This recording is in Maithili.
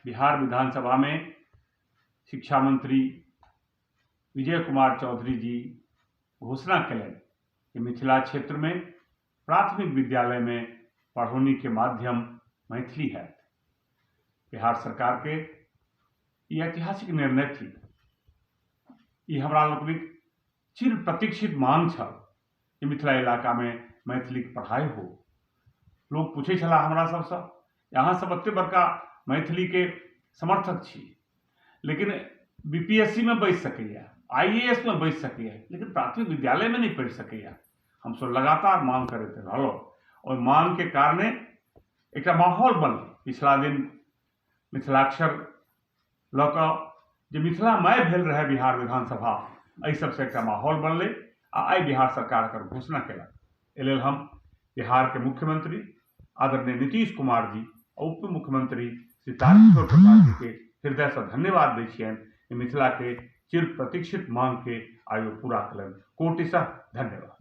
बिहार विधानसभामे शिक्षा मंत्री विजय कुमार चौधरी जी घोषणा केलनि कि मिथिला क्षेत्रमे प्राथमिक विद्यालयमे पढ़ौनीके माध्यम मैथिली हैत। बिहार सरकारके ई ऐतिहासिक निर्णय थिक। ई हमरा लोकनिक चिर प्रतीक्षित मांग छल जे मिथिला इलाकामे मैथिलीक पढ़ाइ हो। लोक पूछै छलाह हमरा सबसँ जे अहाँ सब एते बड़का मैथिलीके समर्थक छी, लेकिन बी पी एस सी मे बैसि सकैए, आई ए एस मे बैसि सकैए, लेकिन प्राथमिक विद्यालयमे नहि पढ़ि सकैए। हमसब लगातार मांग करैत रहलहुँ। ओहि मांगके कारणे एकटा माहौल बनलै। पिछला दिन मिथिलाक्षर लऽ कऽ जे मिथिलामय भेल रहै बिहार विधानसभा, एहि सबसँ एकटा माहौल बनलै आ आइ बिहार सरकार एकर घोषणा केलक। एहि लेल हम बिहारके मुख्यमंत्री आदरणीय नीतीश कुमार जी आ उप मुख्यमंत्री श्री तारकिशोर प्रसाद जीके हृदयसँ धन्यवाद दै छियनि जे मिथिलाके चिर प्रतीक्षित मांगके आइ ओ पूरा केलनि। कोटिशः धन्यवाद।